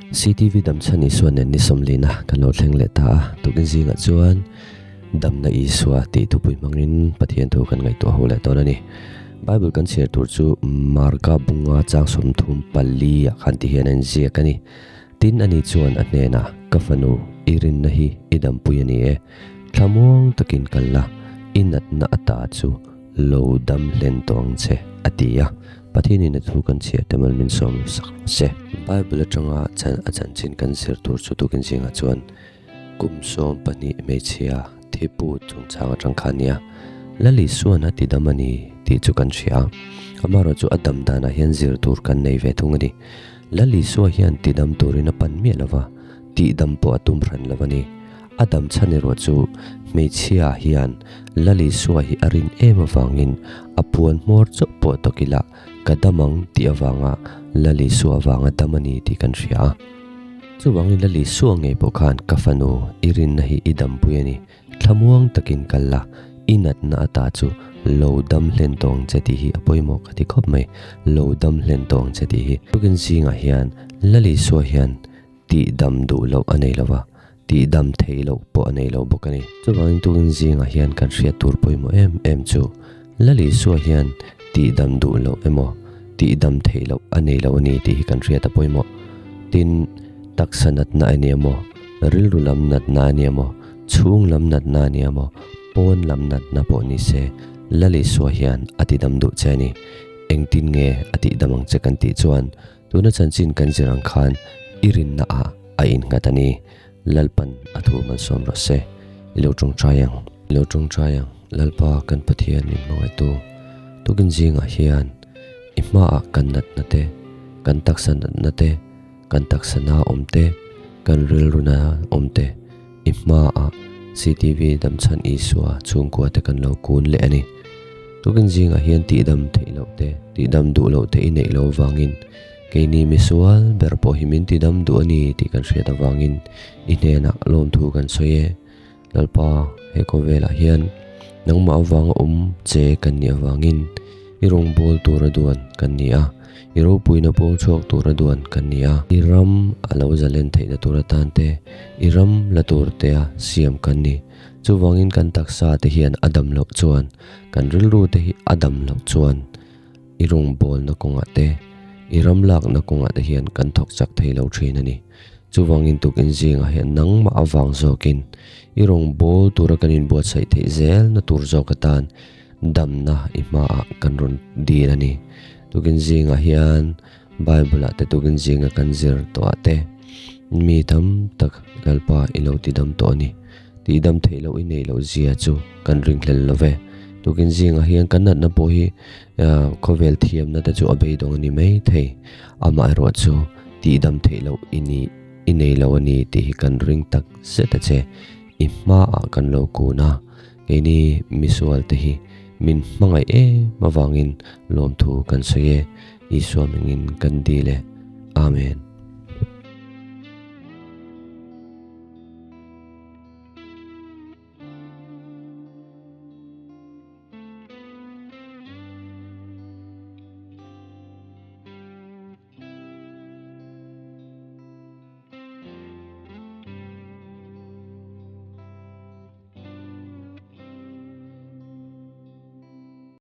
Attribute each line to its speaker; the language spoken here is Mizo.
Speaker 1: CTV Damchhan Isua nen ni sawmlina kan lo thleng leh ta a, tukin zingah chuan Damna Isua tih thupui hmangin Pathian thu kan ngaihtuah ho leh dawn a ni. Bible kan chhiar tur chu Marka bunga chang 34 ah khan ti hian a inziak a ni. Tin ani chuan a hnenah, Ka fanu, i rinna hi i dampui a ni e. Thlamuang takin kal la, i natna ata chu lo dam hlen tawh ang che, a ti a. Pathianin a thu kan chhiar te mal min sawm sak rawh se. Bible atanga chan a chanchin kan zir tur chu tukin zingah chuan kum 12 hmeichhia thipu chungchang atang kha a nia. Lal Isuan a ti dam a ni tih chu kan hria a. Amaherawhchu a dam danah hian zir tur kan nei ve thung a ni. Lal Isua hian ti dam turin a pan miah lova, tih dam pawh a tum hran lo a ni. A dam chhan erawh chu hmeichhia hian Lal Isua hi a rin em avangin a puan hmawr chauh pawh tawk ila ka dam ang tih avanga Lal Isua avanga dam a ni tih kan hria a. Chuvangin Lal Isua ngei pawh khan ka fanu i rinna hi i dampui a ni, thlamuang takin kal la, i natna ata chu lo dam hlen tawh ang che tih hi a pawimawh ka ti khawp mai, lo dam hlen tawh ang che tih hi. Tukin zingah hian Lal Isua hian Tih dam duh loh a nei lo va, tih dam theih loh pawh a nei lo bawk a ni. Chuvangin tukin zingah hian kan hriat tur pawimawh em em chu Lal Isua hian tih dam duh loh emaw, tih dam theih loh a nei lo a ni tih hi kan hriat a pawimawh. Tin, taksa natna a ni emaw, rilru lam natna a ni emaw, chhung lam natna a ni emaw, pawn lam natna pawh ni se Lal Isua hian a ti dam duh che a ni. Engtin nge a tih dam ang che kan tih chuan Tuna chanchin kan zir ang khan i rinna ah a innghat a ni. Lalpan a thu malsawm rawh se. I lo tawngtai ang. I lo tawngtai ang. Lalpa kan Pathian min hmangaihtu. Tukin zingah hian i hmaah kan natna te, kan taksa natna te, kan taksa na awm te, kan rilru na awm te i hmaah CTV Damchhan Isua chhungkua te kan lo kun leh a ni. Tukin zingah hian tihdam theih loh te, tihdam duh loh te i neih loh avangin keini misual ber pawh hi min tidam duh a ni tih kan hriat avangin i hnenah lawmthu kan sawi e. Lalpa, he khawvelah hian nangmah avanga awm che kan nih avangin i rawngbâwl tura duan kan ni a, i ropuina pawl chhuak tura duan kan ni a, i ram a lo zalen theihna tur atan te, i ram la tur tea siam kan ni. Chuvangin kan taksa te hian a dam loh chuan, kan rilru te hi a dam loh chuan i rawngbawlna kawngah te, i ram lakna kawngah te hian kan thawk chak thei lo thin a ni. Chuvangin tukin zingah hian nangmah avang zawkin i rawngbâwl tura kan inbuatsaih theih zelna tur zawk atan damna i hmaah kan rawn dil a ni. Tukin zingah hian Bible-ah te tukin zinga kan zir tawhah te mi tam tak Lalpa i lo tidam tawh a ni. Tihdam theih loh i neih loh zia chu kan ringhlel lo ve. Tukin zingah hian kan natna pawh hi khawvel thiamna te chu a beidawng a ni mai thei. Amaherawh chu tihdam theih loh i ni i nei lo a ni tih hi kan ring tak zet a che. I hmaah kan lo kun a, keini misual te hi min hmangaih em avangin lawmthu kan sawi e. Isua mingin kan dil e. Amen.